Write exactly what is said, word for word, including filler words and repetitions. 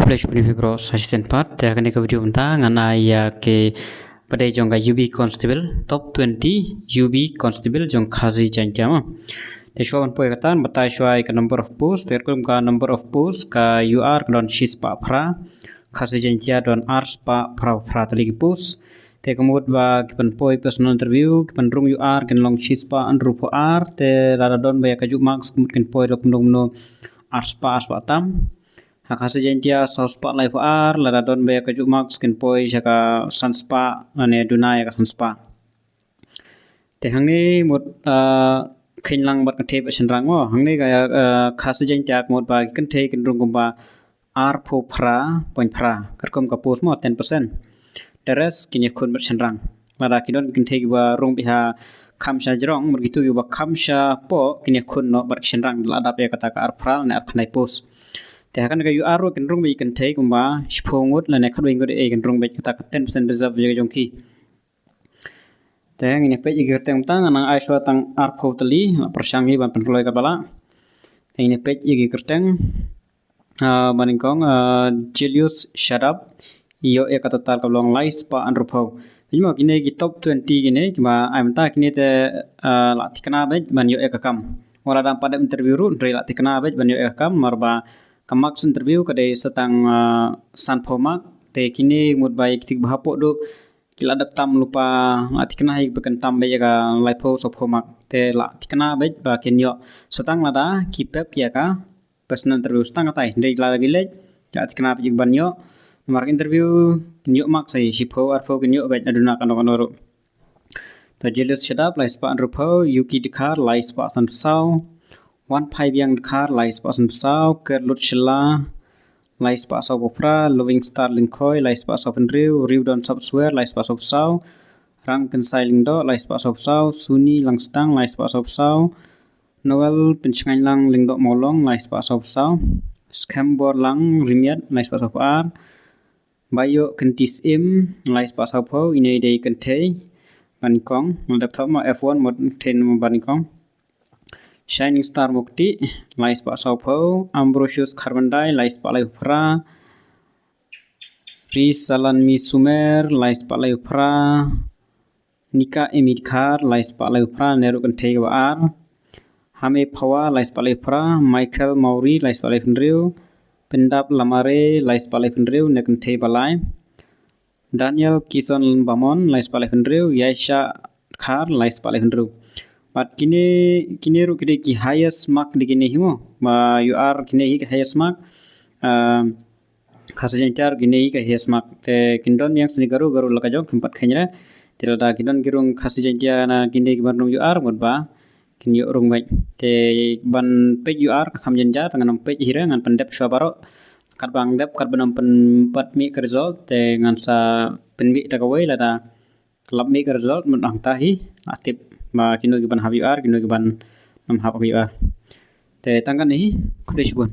Khublei shibun ïa phi baroh sa shisien pat. Te ha kane ka video mynta ngan ai ïa ki ba dei jong ka U B Constable, top twenty U B Constable jong Khasi Jaiñtia mo. Te shuwa ban poi kata, batai shuwa ïa ka number of post. Te kum ka number of post, ka U R ka don shispah phra, Khasi Jaiñtia don arspah phra phra tylli ki post. Te ka mut ba ki ban poi personal interview, ki ban rung U R kin long shispah hynriewphew ar. Te lada don ba ïa ka juh marks ka mut kin poi da kumno kumno arspah, arspah tam. Ha Khasi Jaiñtia sawspah laiphew ar, lada don ba ïa ka juh marks kin poi sha ka sanspah, lane duna ïa ka sanspah. Te hangne mut, ah, kheiñ lang bad kynthei bad shynrang mo. Hangne ka, ah, Khasi Jaiñtia ka mut ba ki kynthei kin rung kumba arphew phra point phra, katkum ka post mo, ten percent. The rest kin ïakhun bad shynrang. Lada ki don ki kynthei kiba rung beit ha kham shajrong, mut kito kiba kham shapoh kin ïakhun noh bad ki shynrang, la dap ïa kata ka arphew phra ne arphew khyndai post. Te ha kane ka U R ruh kin rung beit ki kynthei kumba shiphew ngut lane khatwei ngut, eh, kin rung beit kata ka ten percent reserve jong ki. Te ngin ïa peit ïa ki kyrteng mynta, ngan nang ai shuwa tang arphew tylli, la pyrshang hi ban pynkloi katba lah. Te ngin ïa peit ïa ki kyrteng. Ah, ba nyngkong, ah, Julius Shadap, ïoh ïa ka total kaba long laispah hynriewphew. Peit mo, kine ki top twenty kine kiba ai mynta, kine te, ah, la thikna beit ban ïoh ïa ka kam. Wat la dang pat dep interview ruh, hynrei la thikna beit ban ïoh ïa ka kam, namar ba ka marks interview ka dei sa tang, ah, sanphew mark. Te kine mut ba ïa kito kiba hapoh duh ki la dep tam lypa, la thikna hi ba kin tam beit ïa ka laiphew sawphew mark. Te la thikna beit ba kin ïoh sa tang lada ki pep ïa ka personal interview sa tang katai. Hynrei lada ki leit, la thikna beit ïa ki ban ïoh. Namar interview kin ïoh mark sa hi, shiphew arphew kin ïoh beit, la duna kano kano ruh. Te Julius Shadap, laispah hynriewphew, Yuki Dkhar, laispah sanphew saw, Wanphaibiang Dkhar, laispah sanphew saw, Kerlut Shylla, laispah sawphew phra, Loving Star Lyngkhoi, laispah sawphew hynriew, Riewdon Sopswer, laispah sawphew saw, Rangkynsai Lyngdoh, laispah sawphew saw, Suni Langstang, laispah sawphew saw, Noel Pynshngaiñlang Lyngdoh Mawlong, laispah sawphew saw, Skhem Borlang Rimiat, laispah sawphew ar, Baïoh Kynti Syiem, laispah sawphew, ine i dei kynthei ba nyngkong, nga dep thoh mo F one mo kynthei ba nyngkong. Shining Star Mukti, laispah sawphew, Ambrosius Kharbandai, laispah laiphew phra, Risalanmi Sumer, laispah laiphew phra, Nika Emi Dkhar, laispah laiphew phra, ne ruh kynthei kaba ar. Hame Phawa, laispah laiphew phra, Michael Mawrie, laispah laiphew hynriew, Pyndap Lamare, laispah laiphew hynriew, ne kynthei ba lai. Daniel Kison Bamon, laispah laiphew hynriew, Yaisha Dkhar, laispah laiphew hynriew. Bad kine, kine ruh ki dei ki highest mark de kine hi mo. Ba U R kine hi ki highest mark. Ah, Khasi Jaiñtia ruh kine hi ki highest mark. Te kin don biang sni Garo, Garo la ka jong, kham pat kheiñ re. Te lada ki don ki rung Khasi Jaiñtia na kine ki ban rung U R, mut ba kin ïoh rung beit. Te ban peit U R ka kham jynjar, te ngan ym peit hi re, ngan pyndep shuwa baroh. Katba ngan dep, katba ngan pyn, pat mih ka result, te ngan sa pynmih da kawei, lada ka la mih ka result, mut hangta hi la tip ba kino ki ban hap U R, kino ki ban ym hap ka U R. Te tang katne hi, khublei shibun.